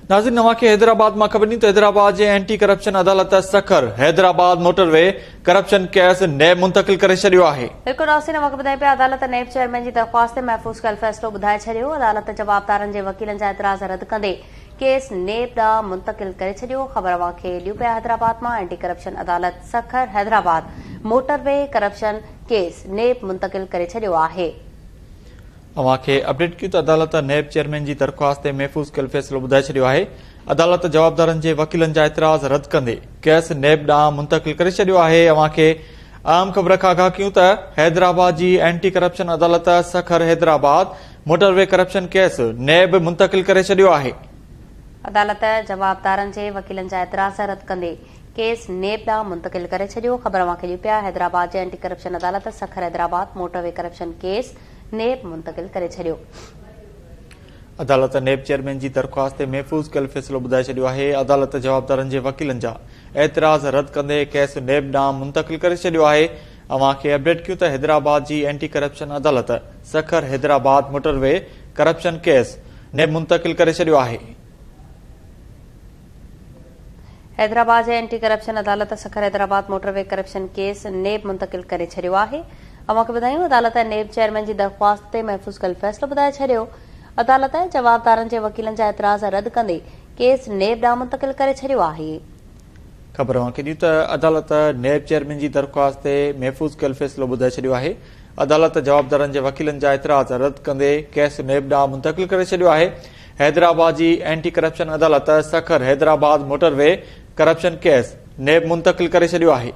ناظرين اوهان کي حيدرآباد مان خبر ڏني ته حيدرآباد جي اينٽي ڪرپشن عدالت Sukkur Hyderabad motorway corruption case NAB منتقل ڪري ڇڏيو آهي. بلڪل ناظرين اوهان کي ٻڌايون پيا عدالت نيب چيئرمين جي درخواست تي محفوظ ڪيل فيصلو ٻڌائي ڇڏيو عدالت جوابدارن جي وڪيلن جا اعتراض رد ڪندي ڪيس نيب ڏانهن منتقل ڪري ڇڏيو خبر اوهان کي ڏيون پيا حيدرآباد مان اينٽي ڪرپشن عدالت Sukkur Hyderabad motorway corruption case NAB منتقل ڪري ڇڏيو آهي. اوهان کي اپڊيٽ ڪيون ته عدالت نيب چيئرمين جي درخواست تي محفوظ ڪيل فيصلو ٻڌائي ڇڏيو آهي، عدالت جوابدارن جي وڪيلن جا اعتراض رد ڪندي ڪيس نيب ڏانهن منتقل ڪري ڇڏيو آهي، اوهان کي اهم خبر کان آگاهه ڪيون ته حيدرآباد جي اينٽي ڪرپشن عدالت Sukkur Hyderabad motorway corruption case NAB منتقل ڪري ڇڏيو آهي. عدالت جوابدارن جي وڪيلن جا اعتراض رد ڪندي ڪيس نيب ڏانهن منتقل ڪري ڇڏيو، خبر اوهان کي ڏيون پيا حيدرآباد جي اينٽي ڪرپشن عدالت Sukkur Hyderabad motorway corruption case NAB منتقل ڪري ڇڏيو. عدالت نيب چيئرمين جي درخواست تي محفوظ ڪيل فيصلو ٻڌائي ڇڏيو آهي، عدالت جوابدارن جي وڪيلن جا اعتراض رد ڪندي ڪيس نيب ڏانهن منتقل ڪري ڇڏيو آهي، اوهان کي اپڊيٽ ڪيون ته حيدرآباد جي اينٽي ڪرپشن عدالت Sukkur Hyderabad motorway corruption case NAB منتقل ڪري ڇڏيو آهي. حيدرآباد جي اينٽي ڪرپشن عدالت Sukkur Hyderabad motorway corruption case NAB منتقل ڪري ڇڏيو آهي. اوهان کي ٻڌايون عدالت نيب چيئرمين جي درخواست تي محفوظ ڪيل فيصلو ٻڌائي ڇڏيو. عدالت جوابدارن جي وڪيلن جا اعتراض رد ڪندي ڪيس نيب ڏانهن منتقل ڪري ڇڏيو آهي. خبر اوهان کي ڏيون ته عدالت نيب چيئرمين جي درخواست تي محفوظ ڪيل فيصلو ٻڌائي ڇڏيو آهي. عدالت جوابدارن جي وڪيلن جا اعتراض رد ڪندي ڪيس نيب ڏانهن منتقل ڪري ڇڏيو آهي. حيدرآباد جي اينٽي ڪرپشن عدالت Sukkur Hyderabad motorway corruption case NAB منتقل ڪري ڇڏيو آهي.